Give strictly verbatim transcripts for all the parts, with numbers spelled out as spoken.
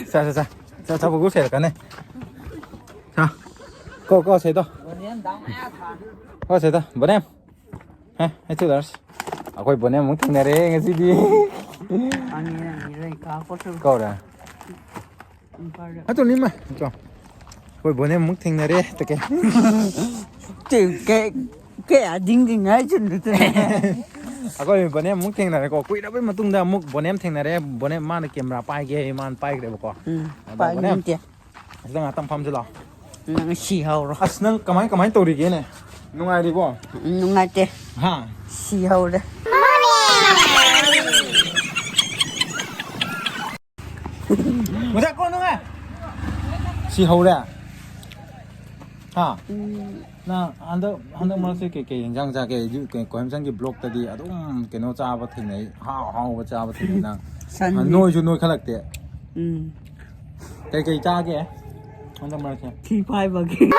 ꯁꯥ, ꯁꯥ, ꯁꯥ꯫ ꯁꯥ, ꯁꯥ, ꯕꯨꯕꯨ ꯁꯦꯔꯛꯀꯅꯤ꯫ ꯁꯥ꯫ ꯀꯣ, ꯀꯣ, ꯁꯦꯗꯣ꯫ ꯀꯣ, ꯁꯦꯗꯣ꯫ ꯕꯣꯅꯦꯝ꯫ ꯍꯦ, ꯍꯦ, ꯆꯨꯗꯔꯁ꯫ ꯑꯩꯈꯣꯏ ꯕꯣꯅꯦꯝ ꯑꯃꯨꯛ ꯊꯦꯡꯅꯔꯦ ꯉꯁꯤꯗꯤ꯫ ꯑꯅꯤ, ꯑꯅꯤ, ꯂꯩ, ꯀꯥ, ꯀꯣꯠꯁꯨ꯫ ꯀꯧꯔꯦ꯫ ꯎꯝ, ꯐꯔꯦ꯫ ꯑꯗꯨꯅꯤ ꯃꯥ, ꯆꯣ꯫ ꯑꯩꯈꯣꯏ ꯕꯣꯅꯦꯝ ꯑꯃꯨꯛ ꯊꯦꯡꯅꯔꯦ, ꯇꯀꯦ꯫ ꯇꯦ, ꯀꯦ, ꯀꯦ, ꯑꯗꯤꯡꯗꯤꯡ ꯍꯥꯏꯁꯤꯟꯗꯨꯗ꯫ ꯑꯩꯈꯣꯏ ꯕꯣꯅꯦꯝ ꯑꯃꯨꯛ ꯊꯦꯡꯅꯔꯦꯀꯣ꯫ ꯀꯨꯏꯔꯕꯩ ꯃꯇꯨꯡꯗ ꯑꯃꯨꯛ ꯕꯣꯅꯦꯝ ꯊꯦꯡꯅꯔꯦ꯫ ꯕꯣꯅꯦꯝ ꯃꯥꯅ ꯀꯦꯃꯦꯔꯥ ꯄꯥꯏꯒꯦ, ꯃꯥꯅ ꯄꯥꯏꯈ꯭ꯔꯦꯕꯀꯣ꯫ ꯎꯝ, ꯑꯗꯣ ꯕꯣꯅꯦꯝ, ꯄꯥꯏꯅꯤꯡꯗꯦ꯫ ꯑꯁꯤꯗ ꯉꯥꯛꯇꯪ ꯐꯝꯁꯤ ꯂꯥꯛꯑꯣ꯫ ꯅꯪ ꯁꯤ ꯍꯧꯔꯣ꯫ ꯑꯁ, ꯅꯪ ꯀꯃꯥꯏ, ꯀꯃꯥꯏ ꯇꯧꯔꯤꯒꯦꯅꯦ? ꯅꯨꯡꯉꯥꯏꯔꯤꯕꯣ? ꯎꯝ, ꯅꯨꯡꯉꯥꯏꯇꯦ꯫ ꯍꯥ? ꯁꯤ ꯍꯧꯔꯦ꯫ ꯃꯖꯥꯛ ꯀꯣ ꯅꯨꯡꯉꯥꯏ꯫ ꯁꯤ ꯍꯧꯔꯦ? ꯍꯥ? ꯎꯝ꯫ ꯅꯪ ꯍꯟꯗꯛ, ꯍꯟꯗꯛ ꯃꯔꯛꯁꯦ ꯀꯩ, ꯀꯩ ꯏꯟꯖꯥꯡ ꯆꯥꯒꯦ? ꯌꯨ-, ꯀꯩ, ꯀꯣꯍꯦꯝꯆꯟꯒꯤ vlogꯇꯗꯤ ꯑꯗꯨꯝ ꯀꯩꯅꯣ ꯆꯥꯕ ꯊꯦꯡꯅꯩ, ꯑꯍꯥꯎ ꯑꯍꯥꯎꯕ ꯆꯥꯕ ꯊꯦꯡꯅꯩ ꯅꯪ꯫ ꯁꯟ꯫ ꯅꯣꯏꯁꯨ ꯅꯣꯏꯈꯠꯂꯛꯇꯦ꯫ ꯎꯝ꯫ ꯀꯩ ꯀꯩ ꯆꯥꯒꯦ ꯍꯟꯗꯛ ꯃꯔꯛꯁꯦ? ꯊꯤ ꯐꯥꯏꯕꯒꯤ꯫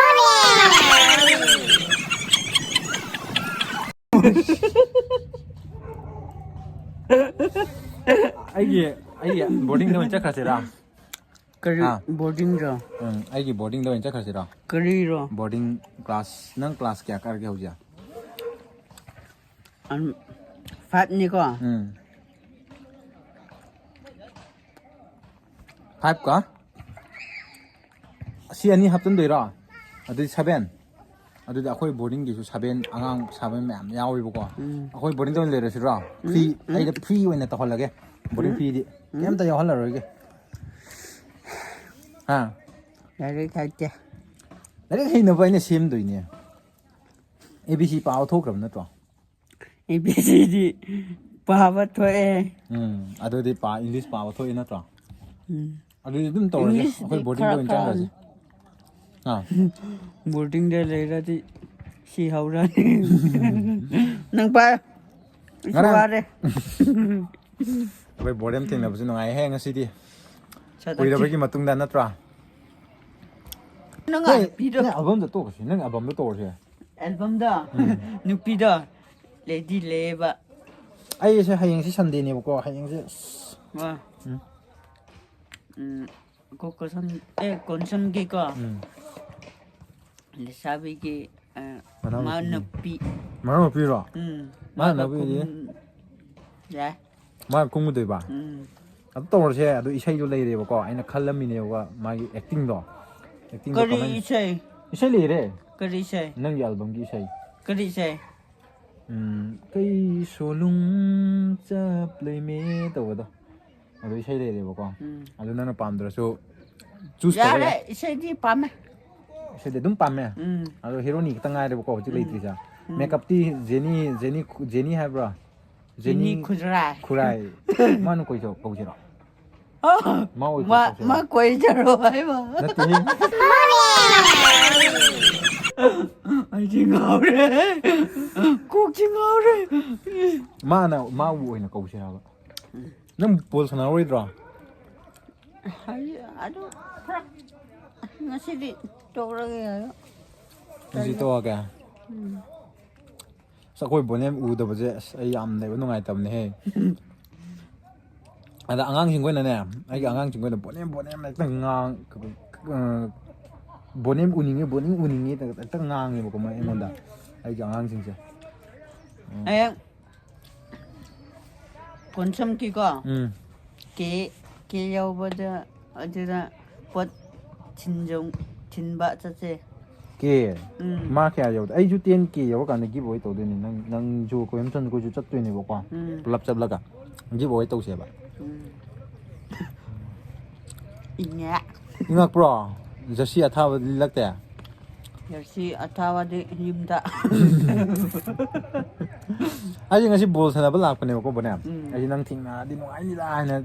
ꯑꯩꯒꯤ, ꯑꯩꯒꯤ boardingꯗ ꯑꯣꯏꯅ ꯆꯠꯈ꯭ꯔꯁꯤꯔꯥ? ꯀꯔꯤ ꯍꯥ? Boardingꯔꯣ? ꯎꯝ, ꯑꯩꯒꯤ boardingꯗ ꯑꯣꯏꯅ ꯆꯠꯈ꯭ꯔꯁꯤꯔꯣ? ꯀꯔꯤꯔꯣ? Boarding class, ꯅꯪ class ꯀꯌꯥ ꯀꯥꯔꯒꯦ ꯍꯧꯖꯤꯛ? ꯑꯝ, fiveꯅꯤꯀꯣ? ꯎꯝ꯫ Fiveꯀ? ꯑꯁꯤ ꯑꯅꯤ ꯍꯥꯞꯆꯤꯟꯗꯣꯏꯔꯣ? ꯑꯗꯨꯗꯤ seven꯫ ꯑꯗꯨꯗꯤ ꯑꯩꯈꯣꯏ boardingꯒꯤꯁꯨ seven, ꯑꯉꯥꯡ seven ꯃꯌꯥꯝ ꯌꯥꯎꯔꯤꯕꯀꯣ꯫ ꯎꯝ꯫ ꯑꯩꯈꯣꯏ boardingꯗ ꯑꯣꯏꯅ ꯂꯩꯔꯁꯤꯔꯣ? ꯎꯝ, free, ꯎꯝ꯫ ꯑꯩꯅ free ꯑꯣꯏꯅ ꯇꯧꯍꯜꯂꯒꯦ꯫ Boarding ꯎꯝ꯫ Feeꯗꯤ ꯎꯝ꯫ ꯀꯩꯝꯇ ꯌꯥꯎꯍꯜꯂꯔꯣꯏꯒꯦ꯫ ꯍꯥ? ꯂꯥꯏꯔꯤꯛ ꯍꯩꯇꯦ꯫ ꯂꯥꯏꯔꯤꯛ ꯍꯩꯅꯕ ꯑꯩꯅ ꯁꯦꯝꯗꯣꯏꯅꯦ꯫ A B C ꯄꯥꯕ ꯊꯣꯛꯈ꯭ꯔꯕ ꯅꯠꯇ꯭ꯔꯣ? A B Cꯗꯤ ꯄꯥꯕ ꯊꯣꯛꯑꯦ꯫ ꯎꯝ, ꯑꯗꯨꯗꯤ ꯄꯥ-, English ꯄꯥꯕ ꯊꯣꯛꯏ ꯅꯠꯇ꯭ꯔꯣ? ꯎꯝ꯫ ꯑꯗꯨꯗꯤ ꯑꯗꯨꯝ ꯇꯧꯔꯁꯦ꯫ Englishꯗꯤ ꯑꯩꯈꯣꯏ boardingꯗ ꯈꯔ ꯑꯣꯏꯅ ꯈꯔ ꯆꯪꯈ꯭ꯔꯁꯦ꯫ ꯑꯥ꯫ Boardingꯗ ꯂꯩꯔꯗꯤ ꯁꯤ ꯍꯧꯔꯅꯤ꯫ ꯅꯪ ꯄꯥꯏ꯫ ꯑꯩꯁꯨ ꯉꯔꯥꯡ ꯋꯥꯔꯦ꯫ ꯑꯩꯈꯣꯏ boredom ꯊꯦꯡꯅꯕꯁꯨ ꯅꯨꯡꯉꯥꯏꯍꯦ ꯉꯁꯤꯗꯤ꯫ ꯁꯠ ꯀꯨꯏꯔꯕꯒꯤ ꯃꯇꯨꯡꯗ ꯅꯠꯇ꯭ꯔꯥ? ꯅꯪ ꯍꯣꯏ, ꯅꯨꯄꯤꯗꯣ꯫ ꯅꯪ albumꯗ ꯇꯣꯛꯈ꯭ꯔꯁꯤ, ꯅꯪ albumꯗ ꯇꯣꯛꯈ꯭ꯔꯁꯤ꯫ Albumꯗ? ꯎꯝ꯫ ꯅꯨꯄꯤꯗꯣ ꯂꯩꯗꯤ ꯂꯩꯌꯦꯕ꯫ ꯑꯩꯁꯦ ꯍꯌꯦꯡꯁꯤ Sundayꯅꯦꯕꯀꯣ, ꯍꯌꯦꯡꯁꯦ ꯑꯁ꯫ ꯋꯥ꯫ ꯎꯝ꯫ ꯎꯝ, ꯒꯣꯀꯨꯜꯁꯝ, ꯑꯦ, ꯀꯣꯟꯁꯝꯒꯤꯀꯣ, ꯎꯝ꯫ ꯂꯩꯁꯥꯕꯤꯒꯤ, ꯑ, ꯃꯅꯥꯎꯅꯨꯄꯤ꯫ ꯃꯅꯥꯎꯅꯨꯄꯤ꯫ ꯃꯅꯥꯎꯅꯨꯄꯤꯔꯣ? ꯎꯝ꯫ ꯃꯅꯥꯎꯅꯨꯄꯤꯗꯤ? ꯃꯥꯒ ꯀꯨꯝ-, ꯌꯥꯏ꯫ ꯃꯥꯒ ꯀꯨꯝꯒꯗꯣꯏꯕ? ꯎꯝ꯫ ꯑꯗꯨ ꯇꯧꯔꯁꯦ꯫ ꯑꯗꯨ ꯏꯁꯩꯗꯣ ꯂꯩꯔꯦꯕꯀꯣ, ꯑꯩꯅ ꯈꯜꯂꯝꯃꯤꯅꯦꯕ ꯃꯥꯒꯤ actingꯗꯣ꯫ Actingꯗꯣ ꯀꯔꯤ ꯀꯃꯥꯏꯅ? ꯏꯁꯩ? ꯏꯁꯩ ꯂꯩꯔꯦ꯫ ꯀꯔꯤ ꯏꯁꯩ? ꯅꯪꯒꯤ albumꯒꯤ ꯏꯁꯩ꯫ ꯀꯔꯤ ꯏꯁꯩ? ꯎꯝ, "ꯀꯩ ꯁꯣꯂꯨꯡ ꯆꯞ ꯂꯩꯃꯦ" ꯇꯧꯕꯗꯣ꯫ ꯑꯗꯨ ꯏꯁꯩ ꯂꯩꯔꯦꯕꯀꯣ꯫ ꯎꯝ꯫ ꯑꯗꯨ ꯅꯪꯅ ꯄꯥꯝꯗ꯭ꯔꯁꯨ choose ꯇꯧꯕ ꯌꯥꯔꯦ, ꯌꯥꯏ꯫ ꯏꯁꯩꯗꯤ ꯄꯥꯝꯃꯦ꯫ ꯏꯁꯩꯗꯤ ꯑꯗꯨꯝ ꯄꯥꯝꯃꯦ꯫ ꯎꯝ꯫ ꯑꯗꯣ heroꯅꯤ ꯈꯛꯇ ꯉꯥꯏꯔꯦꯕꯀꯣ ꯍꯧꯖꯤꯛ ꯎꯝ꯫ ꯂꯩꯇ꯭ꯔꯤꯁꯦ꯫ ꯎꯝ꯫ Makeupꯇꯤ ꯖꯦꯅꯤ, ꯖꯦꯅꯤ, ꯖꯦꯅꯤ ꯍꯥꯏꯕ꯭ꯔꯣ? ꯖꯦꯅꯤ ꯖꯦꯅꯤ ꯈꯨꯔꯥꯏ꯫ ꯈꯨꯔꯥꯏ꯫ ꯃꯥꯅ ꯀꯣꯏ ꯆꯠ-, ꯀꯧꯁꯤꯔꯣ? ꯑ, ꯃꯥ ꯑꯣꯏ ꯃꯥ, ꯀꯣꯏ ꯆꯠꯁꯤꯔꯣ? ꯃꯥ ꯀꯣꯏ ꯆꯠꯂꯣ ꯍꯥꯏꯕ꯫ ꯅꯠꯇꯦꯍꯦ꯫ ꯑꯩꯗꯤ ꯉꯥꯎꯔꯦ꯫ ꯀꯣꯛꯁꯤ ꯉꯥꯎꯔꯦ꯫ ꯃꯥꯅ, ꯃꯥꯕꯨ ꯑꯣꯏꯅ ꯀꯧꯁꯤꯔꯕ? ꯎꯝ꯫ ꯅꯪ ꯕꯣꯜ ꯁꯥꯟꯅꯔꯣꯏꯗ꯭ꯔꯣ? ꯍꯥꯏ-, ꯑꯗꯨ ꯈꯔ ꯉꯁꯤꯗꯤ ꯇꯣꯛꯂꯒꯦ ꯍꯥꯏꯌꯣ꯫ ꯉꯁꯤ ꯇꯣꯛꯑꯒꯦ? ꯎꯝ꯫ ꯑꯁ, ꯑꯩꯈꯣꯏ ꯕꯣꯅꯦꯝ ꯎꯗꯕꯁꯦ, ꯑꯁ, ꯑꯩ ꯌꯥꯝ ꯂꯩꯕ ꯅꯨꯡꯉꯥꯏꯇꯕꯅꯦꯍꯦ꯫ ꯑꯗ ꯑꯉꯥꯡꯁꯤꯡꯈꯣꯏꯅꯅꯦ, ꯑꯩꯒꯤ ꯑꯉꯥꯡꯁꯤꯡꯈꯣꯏꯅ ꯕꯣꯅꯦꯝ, ꯕꯣꯅꯦꯝ ꯍꯦꯛꯇ ꯉꯥꯡ-, ꯑ, ꯕꯣꯅꯦꯝ ꯎꯅꯤꯡꯉꯤ, ꯕꯣꯅꯦꯝ ꯎꯅꯤꯡꯉꯤ ꯍꯦꯛꯇ ꯉꯥꯡꯉꯦꯕꯀꯣ ꯃꯣꯏ ꯑꯩꯉꯣꯟꯗ, ꯑꯩꯒꯤ ꯑꯉꯥꯡꯁꯤꯡꯁꯦ꯫ ꯎꯝ꯫ ꯍꯌꯦꯡ ꯀꯣꯟꯁꯝꯒꯤꯀꯣ, ꯎꯝ꯫ ꯀꯦ, ꯀꯦ ꯌꯧꯕꯗ ꯑꯗꯨꯗ ꯄꯣꯠ ꯊꯤꯟꯖꯧ-, ꯊꯤꯟꯕ ꯆꯠꯁꯦ꯫ ꯀꯦ? ꯎꯝ꯫ ꯃꯥ ꯀꯌꯥ ꯌꯧꯗꯦ? ꯑꯩꯁꯨ ten K ꯌꯧꯔꯀꯥꯟꯗ give away ꯇꯧꯗꯣꯏꯅꯦ꯫ ꯅꯪ, ꯅꯪꯁꯨ ꯀꯣꯏꯍꯦꯝꯁꯟ ꯑꯩꯈꯣꯏꯁꯨ ꯆꯠꯇꯣꯏꯅꯦꯕꯀꯣ꯫ ꯎꯝ꯫ ꯄꯨꯂꯞ ꯆꯠꯂꯒ give away ꯇꯧꯁꯦꯕ꯫ ꯎꯝ꯫ ꯏꯪꯉꯦ꯫ ꯏꯪꯉꯛꯄ꯭ꯔꯣ? ꯖꯔꯁꯤ ꯑꯊꯥꯕ ꯂꯤꯠꯂꯛꯇꯦ? ꯖꯔꯁꯤ ꯑꯊꯥꯕꯗꯤ ꯌꯨꯝꯗ꯫ ꯑꯩꯁꯦ ꯉꯁꯤ ꯕꯣꯜ ꯁꯥꯟꯅꯕ ꯂꯥꯛꯄꯅꯦꯕꯀꯣ, ꯕꯣꯅꯦ꯫ ꯎꯝ꯫ ꯑꯩꯁꯦ ꯅꯪ ꯊꯦꯡꯅꯔꯗꯤ ꯅꯨꯡꯉꯥꯏꯅꯤꯗ ꯍꯥꯏꯅ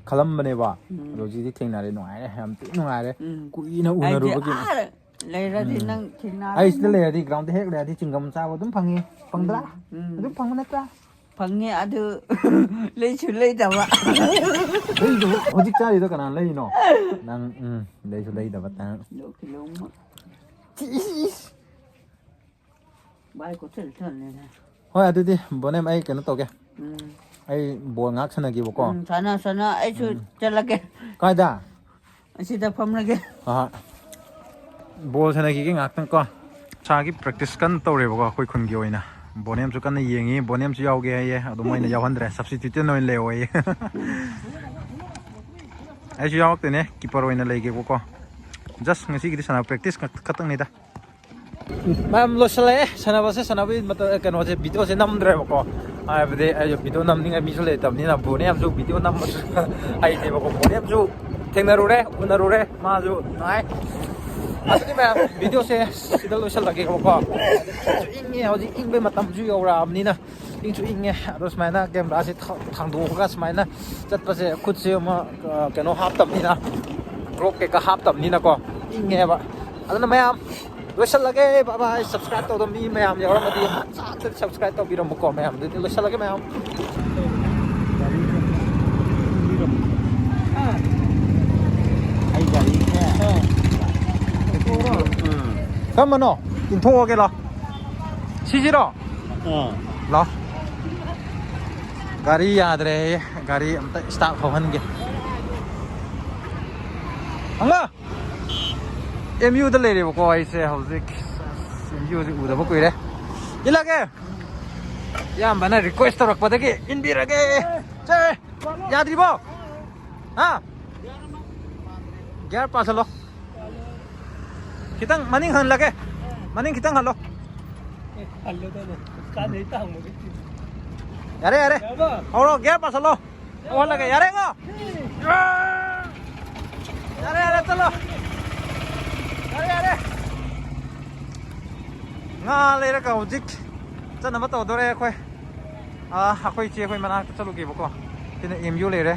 ꯈꯜꯂꯝꯕꯅꯦꯕ꯫ ꯎꯝ꯫ ꯑꯗꯣ ꯍꯧꯖꯤꯛꯇꯤ ꯊꯦꯡꯅꯔꯦ, ꯅꯨꯡꯉꯥꯏꯔꯦ, ꯌꯥꯝ ꯊꯤ ꯅꯨꯡꯉꯥꯏꯔꯦ꯫ ꯎꯝ꯫ ꯀꯨꯏꯅ ꯑꯩꯗꯤ ꯎꯅꯔꯨꯕꯒꯤ꯫ ꯑꯥ ꯂꯩꯔꯗꯤ ꯎꯝ꯫ ꯅꯪ ꯊꯦꯡꯅꯔꯅꯤ꯫ ꯑꯩ ꯁꯤꯗ ꯂꯩꯔꯗꯤ, groundꯗ ꯍꯦꯛ ꯂꯩꯔꯗꯤ ꯆꯤꯡꯒꯝ ꯆꯥꯕ ꯑꯗꯨꯝ ꯐꯪꯉꯤ꯫ ꯐꯪꯗ꯭ꯔꯥ? ꯎꯝ, ꯎꯝ꯫ ꯑꯗꯨꯝ ꯐꯪꯕ ꯅꯠꯇ꯭ꯔꯥ? ꯐꯪꯉꯦ ꯑꯗꯨ ꯂꯩꯁꯨ ꯂꯩꯗꯕ꯫ ꯂꯩꯗꯕ? ꯍꯧꯖꯤꯛ ꯆꯥꯔꯤꯗꯣ ꯀꯅꯥꯅ ꯂꯩꯔꯤꯅꯣ? ꯅꯪ, ꯎꯝ, ꯂꯩꯁꯨ ꯂꯩꯗꯕ ꯇꯥꯡ꯫ ꯂꯣꯛꯀꯤ ꯂꯣꯡꯃ꯫ ꯏꯁ꯫ ꯚꯥꯏ ꯀꯣꯠꯊꯜ ꯊꯜꯂꯦꯅꯦ꯫ ꯍꯣꯏ, ꯑꯗꯨꯗꯤ ꯕꯣꯅꯦꯝ ꯑꯩ ꯀꯩꯅꯣ ꯇꯧꯒꯦ꯫ ꯎꯝ꯫ ꯑꯩ ꯕꯣꯜ ꯉꯥꯏꯍꯥꯛ ꯁꯥꯟꯅꯒꯦꯕꯀꯣ꯫ ꯎꯝ, ꯁꯥꯟꯅ ꯁꯥꯟꯅ ꯑꯩꯁꯨ ꯆꯠꯂꯒꯦ꯫ ꯀꯥꯏꯗ? ꯑꯁꯤꯗ ꯐꯝꯂꯒꯦ꯫ ꯑꯍꯥ꯫ ꯕꯣꯜ ꯁꯥꯟꯅꯈꯤꯒꯦ ꯉꯥꯏꯍꯥꯛꯇꯪ ꯀꯣ꯫ ꯏꯁꯥꯒꯤ ꯄ꯭ꯔꯦꯛꯇꯤꯁ ꯀꯟꯅ ꯇꯧꯔꯦꯕꯀꯣ ꯑꯩꯈꯣꯏ ꯈꯨꯟꯒꯤ ꯑꯣꯏꯅ꯫ ꯕꯣꯅꯦꯝꯁꯨ ꯀꯟꯅ ꯌꯦꯡꯉꯤ, ꯕꯣꯅꯦꯝꯁꯨ ꯌꯥꯎꯒꯦ ꯍꯥꯏꯌꯦ꯫ ꯑꯗꯨ ꯃꯣꯏꯅ ꯌꯥꯎꯍꯟꯗ꯭ꯔꯦ, ꯁꯕꯁꯇꯤꯇ꯭ꯌꯨꯠꯇ ꯑꯣꯏꯅ ꯂꯩꯍꯧ ꯍꯥꯏꯌꯦ꯫ ꯑꯩꯁꯨ ꯌꯥꯎꯔꯛꯇꯣꯏꯅꯦ, ꯀꯤꯄꯔ ꯑꯣꯏꯅ ꯂꯩꯒꯦꯕꯀꯣ꯫ ꯖꯁ ꯉꯁꯤꯒꯤꯗꯤ ꯁꯥꯟꯅ ꯄ꯭ꯔꯦꯛꯇꯤꯁ ꯈꯛꯇꯪꯅꯤꯗ꯫ ꯃꯌꯥꯝ ꯂꯣꯏꯁꯤꯜꯂꯛꯑꯦ ꯁꯥꯟꯅꯕꯁꯦ, ꯁꯥꯟꯅꯕꯒꯤ ꯃꯇꯝ, ꯀꯩꯅꯣꯁꯦ, ꯚꯤꯗꯤꯑꯣꯁꯦ ꯅꯝꯗ꯭ꯔꯦꯕꯀꯣ꯫ ꯍꯥꯏꯕꯗꯤ ꯑꯩꯁꯨ ꯚꯤꯗꯤꯑꯣ ꯅꯝꯅꯤꯡꯉꯥꯏ ꯃꯤꯁꯨ ꯂꯩꯇꯕꯅꯤꯅ, ꯕꯣꯅꯦꯝꯁꯨ ꯚꯤꯗꯤꯑꯣ ꯅꯝꯕꯁꯨ ꯍꯩꯇꯦꯕꯀꯣ꯫ ꯕꯣꯅꯦꯝꯁꯨ ꯊꯦꯡꯅꯔꯨꯔꯦ, ꯎꯅꯔꯨꯔꯦ, ꯃꯥꯁꯨ ꯅꯨꯡꯉꯥꯏ꯫ ꯑꯗꯨꯗꯤ ꯃꯌꯥꯝ, ꯚꯤꯗꯤꯑꯣꯁꯦ ꯁꯤꯗ ꯂꯣꯏꯁꯤꯜꯂꯒꯦꯕꯀꯣ꯫ ꯏꯪꯉꯦ, ꯍꯧꯖꯤꯛ ꯏꯪꯕꯩ ꯃꯇꯝꯁꯨ ꯌꯧꯔꯛꯑꯕꯅꯤꯅ ꯏꯪꯁꯨ ꯏꯪꯉꯦ꯫ ꯑꯗꯣ ꯁꯨꯃꯥꯏꯅ ꯀꯦꯃꯦꯔꯥꯁꯦ ꯊ-, ꯊꯥꯡꯗꯣꯛꯑꯒ ꯁꯨꯃꯥꯏꯅ ꯆꯠꯄꯁꯦ, ꯈꯨꯠꯁꯦ ꯑꯃ, ꯑ, ꯀꯩꯅꯣ ꯍꯥꯞꯇꯕꯅꯤꯅ, ꯒ꯭ꯂꯣꯞ ꯀꯩꯀꯥ ꯍꯥꯞꯇꯕꯅꯤꯅꯀꯣ, ꯏꯪꯉꯦꯕ꯫ ꯑꯗꯨꯅ ꯃꯌꯥꯝ, ꯂꯣꯏꯁꯤꯜꯂꯒꯦ꯫ ꯕꯥꯏ ꯕꯥꯏ꯫ ꯁꯕꯁꯀ꯭ꯔꯥꯏꯕ ꯇꯧꯗꯕ ꯃꯤ ꯃꯌꯥꯝ ꯌꯥꯎꯔꯝꯃꯗꯤ ꯆꯥꯛꯇ ꯁꯕꯁꯀ꯭ꯔꯥꯏꯕ ꯇꯧꯕꯤꯔꯝꯃꯨꯀꯣ ꯃꯌꯥꯝ꯫ ꯑꯗꯨꯗꯤ ꯂꯣꯏꯁꯤꯜꯂꯒꯦ ꯃꯌꯥꯝ꯫ ꯑꯩ ꯒꯥꯔꯤꯁꯦ꯫ ꯎꯝ꯫ ꯀꯔꯝꯕꯅꯣ? ꯏꯟꯊꯣꯛꯑꯒꯦ ꯂꯥꯎ꯫ ꯁꯤꯁꯤꯔꯣ? ꯑꯥ꯫ ꯂꯥꯎ꯫ ꯒꯥꯔꯤ ꯌꯥꯗ꯭ꯔꯦ꯫ ꯒꯥꯔꯤ ꯑꯝꯇ ꯁ꯭ꯇꯥꯔꯠ ꯊꯧꯍꯟꯒꯦ꯫ ꯑꯉꯥ! ꯑꯦꯝ ꯌꯨꯗ ꯂꯩꯔꯦꯕꯀꯣ ꯑꯩꯁꯦ ꯍꯧꯖꯤꯛ꯫ ꯑꯦꯝ ꯌꯨꯁꯦ ꯎꯗꯕ ꯀꯨꯏꯔꯦ꯫ ꯏꯜꯂꯒꯦ꯫ ꯏꯌꯥꯝꯕꯅ ꯔꯤꯀ꯭ꯋꯦꯁ ꯇꯧꯔꯛꯄꯗꯒꯤ ꯏꯟꯕꯤꯔꯒꯦ꯫ ꯆꯦ! ꯌꯥꯗ꯭ꯔꯤꯕꯣ? ꯍꯥ? ꯒꯤꯌꯥꯔ ꯄꯥꯁꯜꯂꯣ꯫ ꯈꯤꯇꯪ ꯃꯅꯤꯡ ꯍꯜꯂꯒꯦ꯫ ꯃꯅꯤꯡ ꯈꯤꯇꯪ ꯍꯜꯂꯣ꯫ ꯍꯜꯂꯗꯅ ꯀꯥꯟꯗꯩ ꯇꯥꯡꯕꯗꯤ꯫ ꯌꯥꯔꯦ, ꯌꯥꯔꯦ꯫ ꯍꯧꯔꯣ, ꯒꯤꯌꯥꯔ ꯄꯥꯁꯜꯂꯣ꯫ ꯍꯜꯂꯒꯦ, ꯌꯥꯔꯦ, ꯉꯣ꯫ ꯌꯥꯔꯦ, ꯌꯥꯔꯦ, ꯆꯠꯂꯣ꯫ ꯌꯥꯔꯦ, ꯌꯥꯔꯦ꯫ ꯉꯥ ꯂꯩꯔꯒ ꯍꯧꯖꯤꯛ ꯆꯠꯅꯕ ꯇꯧꯗꯣꯔꯦ ꯑꯩꯈꯣꯏ꯫ ꯑꯥ, ꯑꯩꯈꯣꯏ ꯏꯆꯦ ꯑꯩꯈꯣꯏ ꯃꯅꯥꯛꯇ ꯆꯠꯂꯨꯒꯦꯕꯀꯣ꯫ ꯁꯤꯅ ꯑꯦꯝ ꯌꯨ ꯂꯩꯔꯦ꯫